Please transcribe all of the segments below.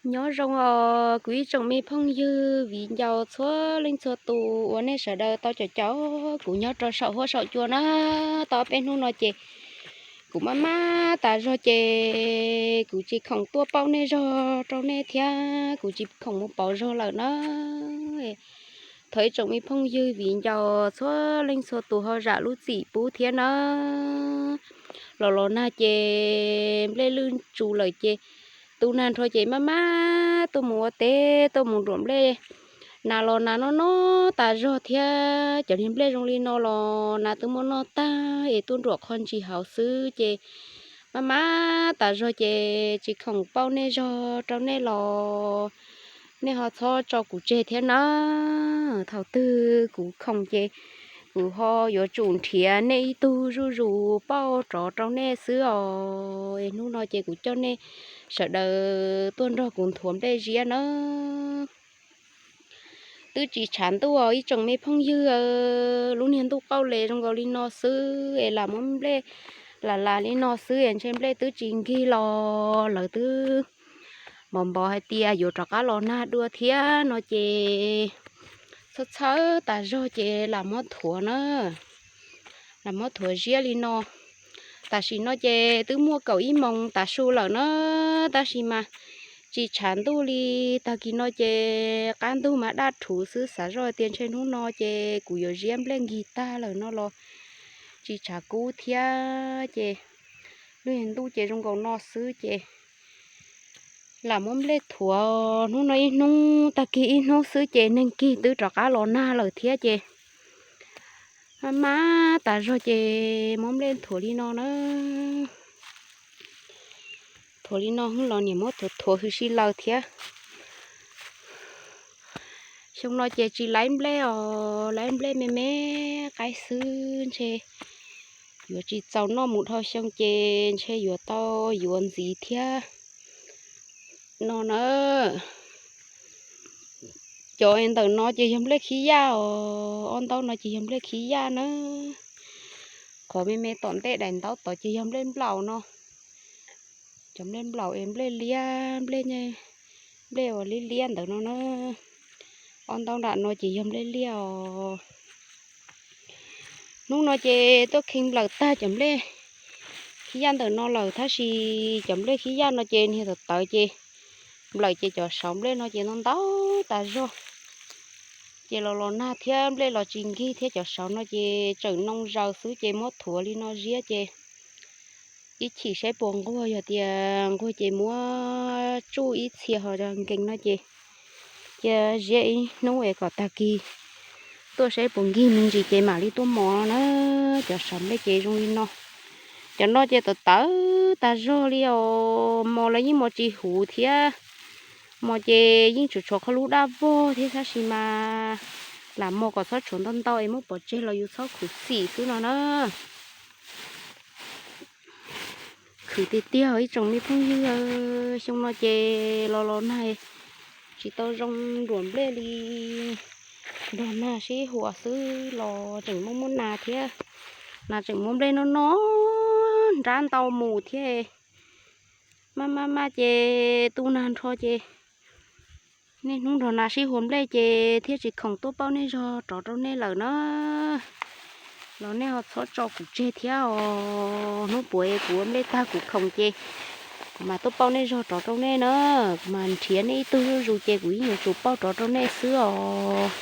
Nyob zoo os kuv ib tsoom me phooj ywg viv ncaus txhua leej txhua tus uas nej sawv daws tau caum caum kuv nyob rau saum huab saum cua na. Tau peb hnub no ces kuv maj maj tas zog ces kuv tsis khoom tuaj pauj nej zog rau nej thiab kuv tsis khoom mus pauv zog lawm na. Thov ib tsoom me phooj ywg viv ncaus txhua leej txhua tus ho zam lub txim pub thiab na. Los los nag ces nplej lwj tsus lawm ces tu nag nrho ces maj maj tuaj mus ua teb tuaj mus nruam nplej. Nas los nas noj noj tas zog thiab cov niag nplej zoo li no los nas twb muab noj tag es tuaj nruam qho ntsis hauv xwb ces maj maj tas zog ces tsis khoom pauj nej zog rau nej los nej ho txhob tso kuv tseg thiab na. Thaum twg kuv khoom ces kuv ho yuav tsum nrhiav nej ib tug zuj zus pauj rov rau nej xwb os. Es hnub no ces kuv coj nej sawv daws tuaj nrog kuv nthuav nplej ziab na. Twb tsis tshav ntuj os ib tsoom me phooj ywg, lub niag ntuj qauj les zoo nkaus li no xwb es lam muab nplej lam las li no xwb es ntshe nplej twb tsis nkig los lawv twb npov npov hais tias yuav rov qab los nag dua thiab no ces txhawj txhawj tas zog ces lam muab nthuav na. Lam muab nthuav ziab li no. Tam sim no ces twb muaj kaum ib moos tav su lawm na, tab sis mas tsis tshav ntuj li. Tag kis no ces qab ntug mas daj rhuv xwb, xav zoj tias ntshe hnub no ces kuv yuav ziab nplej nkig tag lawm no los tsis tshav kub thiab ces lub ntuj ces zoo nkaus no xwb ces lam muab nplej nthuav hnub no ib hnub tag kis ib hnub xwb ces neeg kig twb rov qab los nag lawm thiab ces maj maj tas zog ces muab nplej nthuav li no na. Nthuav li no los niam muab nthuav nthuav huv si lawm thiab. Xyoo no ces tsis laib nplej os, laib nplej me me qaib xwb ntshe yuav tsis txaus noj mus dhau xyoo ces ntshe yuav tau yuav ntxiv thiab no na. Cov ntawm no ces yog nplej khib yaj os, ob ntaub no ces yog nplej khib yaj na. Qhov me me tom ntej daim ntaub tod ces yog nplej nplaum no. Cov nplej nplaum es nplej liab, nplej, nplej uas liab liab ntawd no na. Ob ntaub nram no ces yog nplej liaj os. Hnub no ces tuaj kheej nplawm tag cov nplej khib yaj ntawm no lawm tab sis cov nplej khib yaj no ces niag tawv tawv ces nplawm ces cov saud nplej no ces ntau ntau tas zog. Ces los los nag thiab nplej los tsis nkig thiab cov saud no ces tseem noo zaws xwb ces muab nthuav li no ziab ces ib chim saib puas nquag, yog tias nquag ces muab tsuj ib txhia ho nkees no ces cia ziab ib hnub es kom tag kis tuaj saib puas nkig me ntsis ces mam li tuaj mos na. Cov saud nplej ces zoo li no. Cov no ces tawv tawv tas zog li os, mos los yeej mos tsis huv thiab. Mos ces yeej tsuas tshuav qhov lub dab vog thiab tab sis mas lam mos kom txhob tshuav ntau ntau es muab pov tseg los yus txhob khuv xim xwb no na. Khwv tiag tiag ib tsoom me phooj ywg, xyoo no ces los los nag tsis tau zoo nruam nplej li. Nrog nag sib huam xwb los tseem muaj muaj nas thiab, nas tseem muab nplej noj noj nrab ntau mus thiab. Maj maj maj ces tu nag nrho ces niaj hnub nrog nas sib huam nplej ces thiaj tsis khoom tuaj pauj nej zog rov rau nej lawm na. Los nej ho txhob tso kuv tseg thiab os, hnub puav kuv ua nplej tag kuv khoom ces kuv mam tuaj pauj nej zog rov rau nej na. Kuv mam nrhiav nej ib tug zuj zus ces kuv yeej yuav tsum pauj rov rau nej xwb os.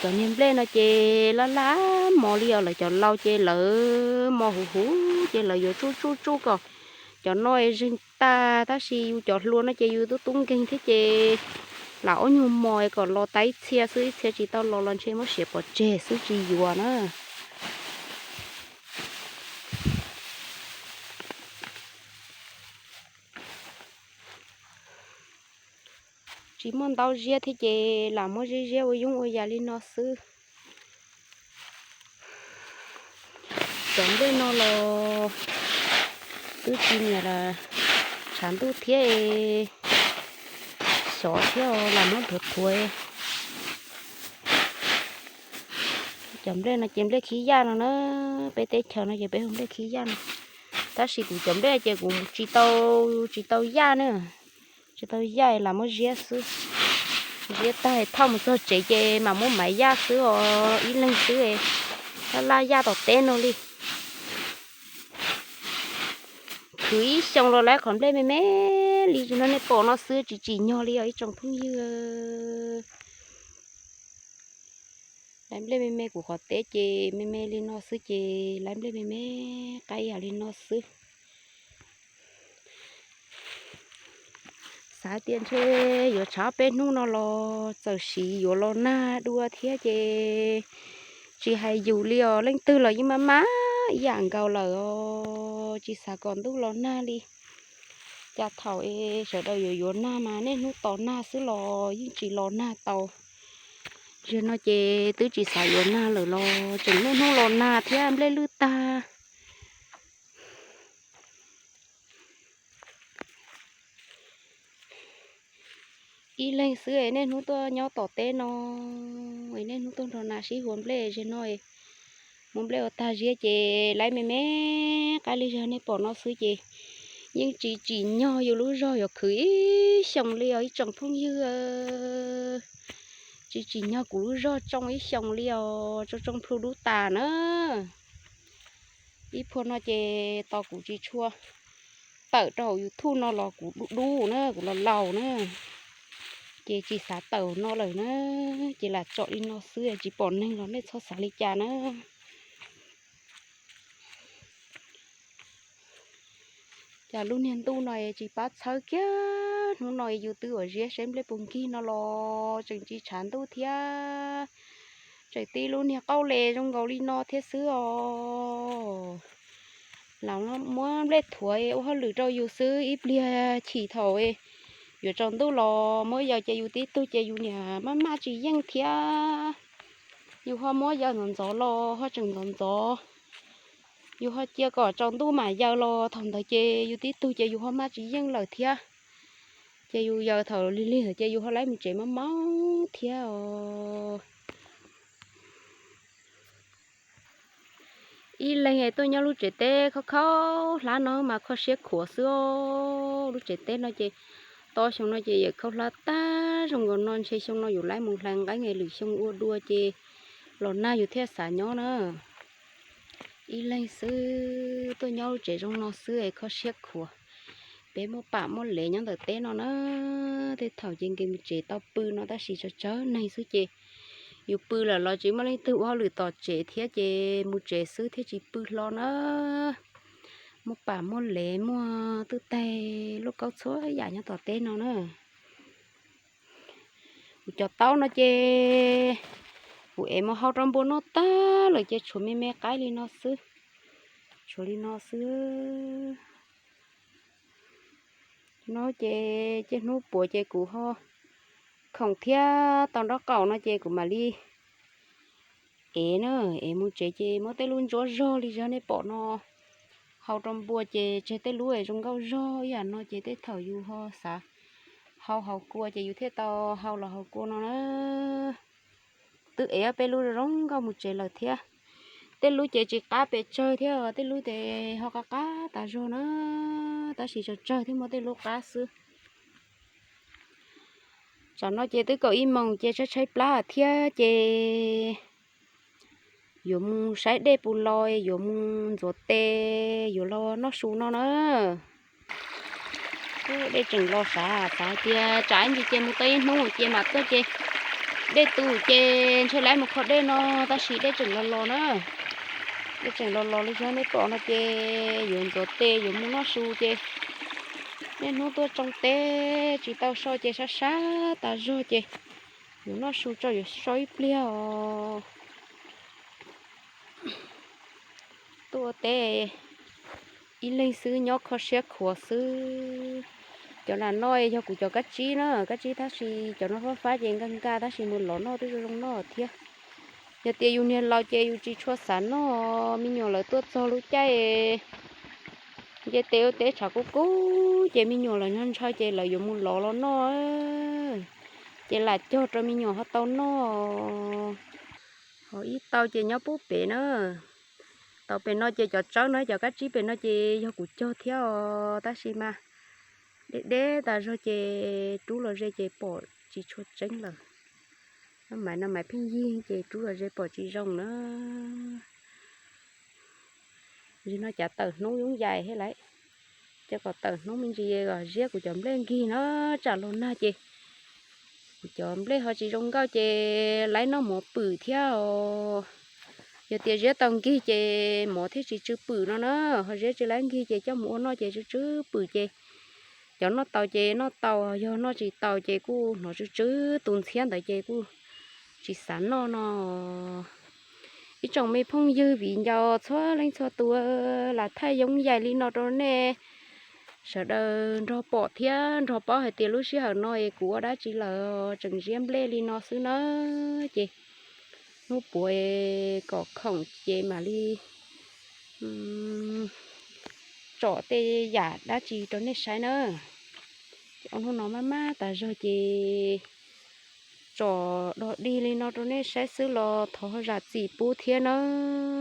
Cov niag nplej no ces laj laj mos li os, lawv cov laus ces lawv mos huv huv ces lawv yuav tsuj tsuj tsuj kom cov no zeeg tag tab sis yus cov hluas no ces yus tub tub nkeeg thiab ces lam ob nyuag mos kom los tau ib txhia xwb, ib txhia tsis tau los los ntshe muab siav pov tseg xwb tsis yuav na. Tsis muaj ntaub ziab thiab ces lam muab ziab ziab ua yooj ua yam li no xwb. Cov nplej no los twb tsis niam tshav ntuj thiab, xyov thiab lam muab nthuav nthuav. Cov nplej no ces nplej khib yaj no na, peb teb chaws no ces peb hu nplej khib yaj no. Tab sis kuv cov nplej ces kuv tsis tau, tsis tau yaj na, tsis tau yaj lam muab ziab xwb. Ziab tag thauj mus txog tsev ces mam muab maiv yaj xwb os, ib leeg xwb, laj laj yaj tom teb no li. Khwv ib xyoos los lawv qhov nplej me me li no nej pom no xwb, tsis tsim nyog li os ib tsoom phooj ywg. Lawv nplej me me kuv qhov teb ces me me li no xwb ces lawv nplej me me qaib yam li no xwb. Xav tias ntshe yuav tshav peb hnub no los txawm siv yuav los nag dua thiab ces tsis hais yus li os, leej twg los yeej maj maj ib yam nkaus lawm os, tsis xav kom ntuj los nag li. Cas thaum es sawv daws yuav yuav nag mas niaj hnub tos nag xwb los yeej tsis los nag tau. Zaum no ces twb tsis xav yuav nag lawm los tseem niaj hnub los nag thiab nplej lwj tag. Ib leeg xwb es niaj hnub tuaj nyob tom teb no, es niaj hnub tuaj nrog nas sib hua nplej, zaum no muab nplej ua tag ziab ces lawv me me qaib li zog nej pom no xwb ces yeej tsis tsim nyog yus lub zog yuav khwv ib xyoos li os ib tsoom phooj ywg. Tsis tsim nyog kuv lub zog tsoo ib xyoos li os, tsoo tsoo plhu dub tas na. Ib phua no ces tos kuv tsis tshua tawm rau hauv YouTube no los kuv dub dub na, kuv laus laus na, ces tsis xav tawm no lawm na, ces lam tsom li no xwb, tsis pom neeg los nej txhob xav li cas na. Cas lub niag ntuj no tsis pab txhawb kiag, hnub no yus twb ua ziab seb nplej puas nkig no los tseem tsis tshav ntuj thiab, tseem tib lub niag qauj les zoo nkaus li no thiab xwb os. Lam muab nplej thuav ua hauj lwm rau yus xwb, ib pliag chim thaum yuav tsaus ntuj los muab yaws ces yus tib tug ces yus niam maj maj tsis yeej thiab. Yus ho muab yaws ntxov ntxov los ho tseem ntxov ntxov. Yus ho cia kom tsaus ntuj mam yaws los thaum ntawd ces yus tib tug ces yus ho maj tsis yeej lawm thiab. Ces yus yaws thaum lig lig ces yus ho laib mus tsev mob mob thiab os. Ib leeg tuaj nyob lub tsev teb khaub khaub hlab no mas kho siab khuav xwb os. Lub tsev teb no ces tau xyoo no ces yawm khaub hlab tag zoo nkaus no, ntshe xyoo no yus laib mus hlais nqeeb es lwm xyoo ua dua ces los nag yus thiaj xav nyob na. Ib leeg xwb tuaj nyob lub tsev zoo no xwb es kho siab khuav. Peb muaj pam muaj lev nyob ntawm teb no na, tej thaum ces nkees mus tsev tau pw no tab sis tsawg tsawg neeg xwb ces yus pw lawm los tsis muaj leej twg ua hauj lwm tom tsev thiab ces mus tsev xwb thiaj tsis pw hlo na. Muaj pam muaj lev muaj twj taig lub kaub txhua yam nyob tom teb no na. Kuv cov taub no ces kuv ev mus hau rau npua noj tag lawm ces tshuav me me qaib li no xwb. Tshuav li no xwb. No ces ciaj hnub puav ces kuv ho khoom thiab tau nraub qaum no ces kuv mam li ev na, ev mus tsev ces muab tej lub ntsuab zog li zog nej pom no hau rau npua ces tseg tej lub es zoo nkauj zog ib yam no ces tej thaum yus ho xav hau hauv kua ces yus thiaj tau hau los hauv kua no na. Twb ev peb lub zoo nkauj mus tsev lawm thiab. Tej lub ces tsis qab pes tsawg thiab, tej lub ces ho qab qab tas zog na, tab sis tsawg tsawg thiab muaj tej lub qab xwb. Tsam no ces twb kaum ib moos ces tshaib tshaib plab thiab ces yuav mus saib dej puas los, yuav mus ntxuav tes, yuav los noj su no na. Dej tseem los sav, xav hais tias tsam ib ntsis ces mus tau ib hnub ces mam tuaj ces dej tu ces ntshe laib mus kho dej no, tab sis dej tseem los los na. Dej tseem los los li zog nej pom no ces yuav ntxuav tes yuav mus noj su ces niaj hnub tuaj tsoo teb tsis tau so ces sab sab tas zog ces yuav noj su tso yuav so ib pliag os. Tuaj ua teb ib leeg xwb nyob kho siab khuav xwb. Cov nas no yog kuv cov kab tsib na, kab tsib tab sis cov no fab fab ces nkag nkag tab sis mus lov noj twb zoo zoo noj thiab. Yog tias yus niag laus ces yus tsis tshua xav noj, me nyuam lawv tuaj txog lub caij nce tes ua teb tshav kub kub ces me nyuam lawv ntshaw ntshaw ces lawv yuav mus lov los noj, ces lam cog rau me nyuam ho tau noj. Ho ib tau ces nyob pub pem na, Tau pem no ces cov tsawb no, cov kab tsib pem no ces yog kuv cog thiab os, tab sis mas deb deb tas zog ces rub los ze ces pom tsis tshua tseeb lawm. Maiv no maiv pheej yig ces rub los ze pom tsis zoo na. Zim no cav tawm hnub yoob yais thiab lawm, cov kom tawm hnub me ntsis kom ziab kuv cov nplej nkig na, tsam los nag ces kuv cov nplej ho tsis zoo nkauj ces laib noj mov pwm thiab os. Yog tias ziab tau nkig ces mov thiaj tsis tsw pwm no na, ho ziab tsis laib nkig ces coj mus ua noj ces tsw tsw pwm ces cov noj tau ces noj tau, yog noj tsis tau ces kuj hnov tsw tsw tus ntxhiab ntawd ces kuj tsis xav noj no. Ib tsoom me phooj ywg viv ncaus txhua leej txhua tus, lam thaij yoob yais li no rau nej sawv daws nrog pom thiab nrog paub hais tias lub sij hawm no es kuv ua dab tsi lawm tseem ziab nplej li no xwb na. Ces hnub puav kom khoom ces mam li tsom tej yam dab tsi rau nej saib na. Ces hnub no maj maj tas zog ces tsom dog dig li no rau nej saib xwb los thov zam txim pub thiab nawb.